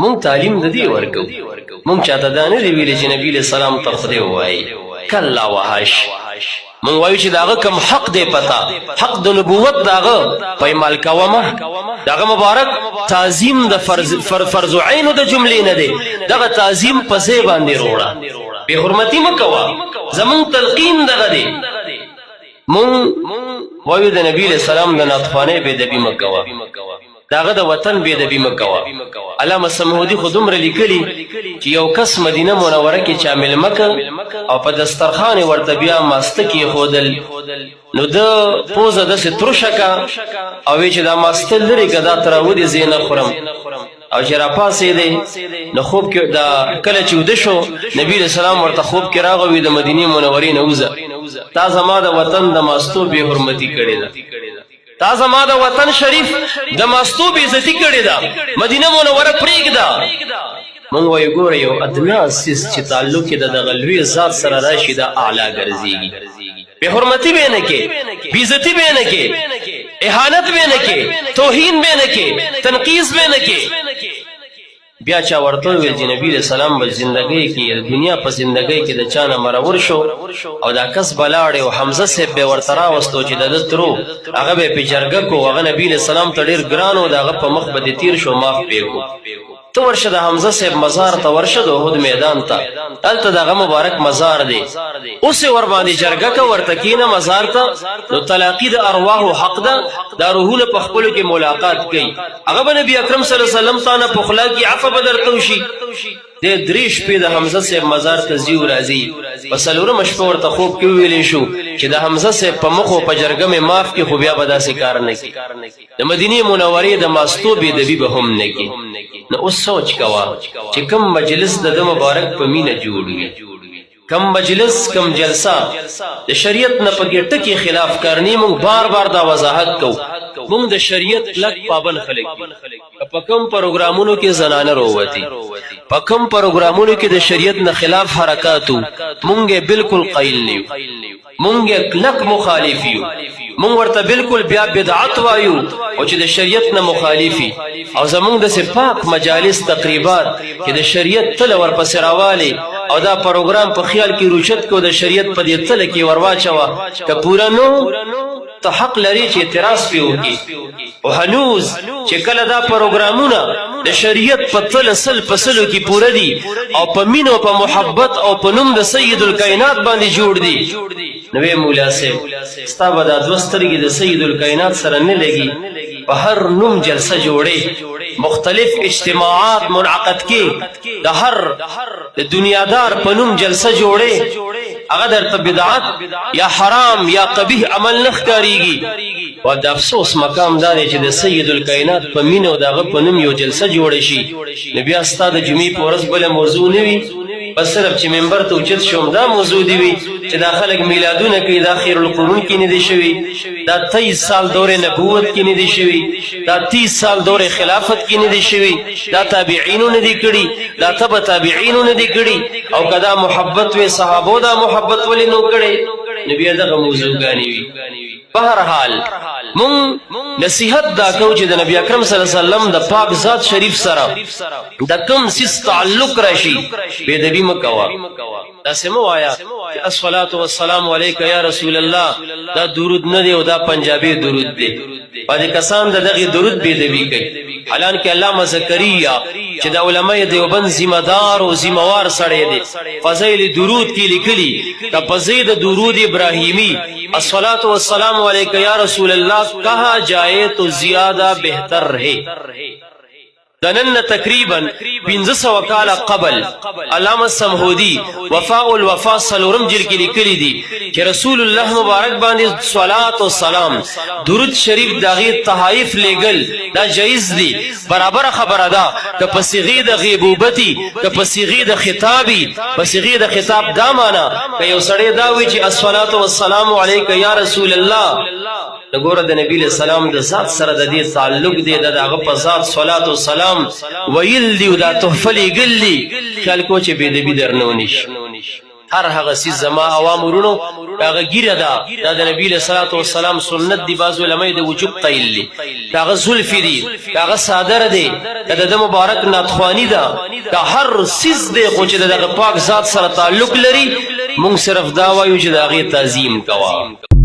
مونږ تعلیم د دې ورکو، مونږ چاته دا نه دی ویلي چې نبی علیه السلام ته خدای ووایي، کلا وحش. مونږ وایو چې داغه کم حق دی پتا، حق د نبوت داغه پایمال کومه، داغه مبارک تعظیم د فرض فرض عین د جملې نه دی، دغه تعظیم په ځای باندې روړه، بے حرمتی مکوا. زمون تلقین دغه دی. مونږ وایو د نبی له سلام د ناتخوانې بے دبی مکوا، داغه د وطن بے ادبي مکوه. علامه سمهودي خو دومره لیکلي چې یو کس مدینه منوره کې چا مېلمه کړ او په دسترخوان یې ورته بیا ماسته کېښودل، نو ده پوزه داسې ترشه که او وی چې دا ماسته لرې که، دا تراوه دي، زه یې نه خورم. او چې راپاڅېدی نو خوب کې دا کله چې وده شو، نبي علیه السلام ورته خوب کې راغی، وی د مدینې منورې نه وځه، تا زما د وطن د ماستو بې حرمتي کړې ده، تا زما د وطن شریف د ماستو بې عزتي کړې ده، مدینه منوره پرېږده. مونږ وایو ګوره، یو ادنا څیز چې تعلق یې د دغه لوی ذات سره راشي، دا اعلی ګرځېږي. بې حرمتي به نه کې، بې عزتي به نه کې، اهانت به نه کې، توهین به نه کې، تنقیص به نه کې. بیا چا ورته وویل چې نبی علیه السلام به زندګۍ کې، د دنیا په زندګۍ کې د چا نه مرور شو او دا کس به لاړی او حمزه صاحب به ورته راوستو چې د ده ترو، هغه به یې پې جرګه کو، هغه نبی علیه السلام ته ډېر ګران و، د هغه په مخ به دې تېر شو، معاف به یې کو. ته ورشه د حمزه صاحب مزار ته ورشه، د احد میدان ته، هلته د هغه مبارک مزار دی، اوس یې ورباندې جرګه که، ورته کښېنه مزار ته. نو تلاقي د ارواحو حق ده، دا روحونه په خپلو کې ملاقات کوي، هغه به نبی اکرم صلی الله علیه وسلم تا نه پخلا کی، عفو به درته وشي. د درې شپې د حمزه صاحب مزار ته ځي او راځي. په څلورمه شپه ورته خوب کې وویلی شو چې د حمزه صاحب په مخ او په جرګه مې معاف کړي، خو بیا به داسې کار نه کړي، د مدینې منورې د ماستو بې ادبي به هم نه کړي. نو اوس سوچ کوه چې کوم مجلس د ده مبارک په مینه جوړ وي، کم مجلس، کم جلسه د شریعت نه پکې ټکی خلاف کارنی. مونږ بار بار دا وضاحت کو، مونږ د شریعت کلک پابند خلک یو. په کوم پروګرامونو کې زنانه رووتی، په کوم پروګرامونو کې د شریعت نه خلاف حرکاتو، مونږ بالکل قایل نه یو، مونږ کلک مخالف یو، مونږ ورته بالکل بیا بدعت وایو او چې د شریعت نه مخالفي. او زمونږ د پاک مجالس تقریبات چې د شریعت تل ورپسې راوالی او دا پروګرام په خیال کې روچت کو، د شریعت په دې تل کې ورواچوه، که پوره نو ته حق لري چې اعتراض پې وکړي. او هنوز چې کله دا پروګرامونه د شریعت په تل سل په سلو کې پوره دي او په مینه او په محبت او په نوم د سید الکائنات باندې جوړ دي، نو وی مولا صاحب، ستا به دا دوه سترګې د سید الکائنات سره نه لګي؟ په هر نوم جلسه جوړې، مختلف اجتماعات منعقد کې، د هر د دنیادار په نوم جلسه جوړې، هغه درته بدعت یا حرام یا قبیح عمل نه ښکارېږي. او د افسوس مقام دا دی چې د سید الکائنات په مینه او د هغه په نوم یو جلسه جوړه شي، نو بیا ستا د جمعې په ورځ بله موضوع نه وي، بس صرف چې منبر ته اوچت شوم دا موضوع دی وي چې دا خلک میلادونه کوي، دا خیر القرون کې نه دي شوي، دا 23 سال دور نبوت کې نه دي شوي، دا 30 سال دور خلافت کې نه دي شوي، دا تابعینو نه دي کړي، دا تبع تابعینو نه دي کړي، او کدا محبت وي صحابو دا محبت ولې نو کړي؟ نبی دغه موضوعګانې وي. بهر حال مون نصیحت دا کو چې د نبی اکرم صلی الله علیه وسلم د پاک ذات شریف سره د کم سیس تعلق راشي، بے ادبی مکوا. دا سمو آیا چې الصلاه والسلام علیک یا رسول الله، دا درود نه دی او دا پنجابی درود دی. بعضې کسان د دغه درود بې ادبي کوي، حالانکه علامه زکریا چې د علماء دیوبند ذمہ دار او ذمہ وار سړی دی، فضیل درود کې لیکلي که په زید درود ابراهیمی الصلاة والسلام علیک یا رسول الله کہا جائے تو زیادہ بہتر رہے. د نن نه تقریبا 500 کاله قبل علامه سمهودي وفاء الوفا څلورم جلد کې لیکلي دي چې رسول الله مبارک باندې صلات او سلام درود شریف دغه تحائف لېګل دا جایز دي. برابر خبره ده که په صیغه د غیبوبتي، که په صیغه د خطابي. په صیغه د خطاب دا معنا که یو سړی دا وی چې الصلات والسلام علیک یا رسول الله، نو ګوره د نبی له سلام د ذات سره د دې تعلق دی، د هغه په ذات صلات او سلام ویل دی او دا تحفه لېږل دي. خیال کو چې بې ادبي درنه ونشي. هر هغه څیز زما عوام ورونو، هغه ګیره ده، دا د نبی له صلوات و سلام سنت دی، بعض علماء د وجوب قیل دي، هغه زلفی دی، هغه صادر دی، دا د مبارک ناتخوانی ده، دا هر څیز دی خو چې دغه پاک ذات سره تعلق لري، مونږ صرف دا وایو چې د هغې تعظیم کوه.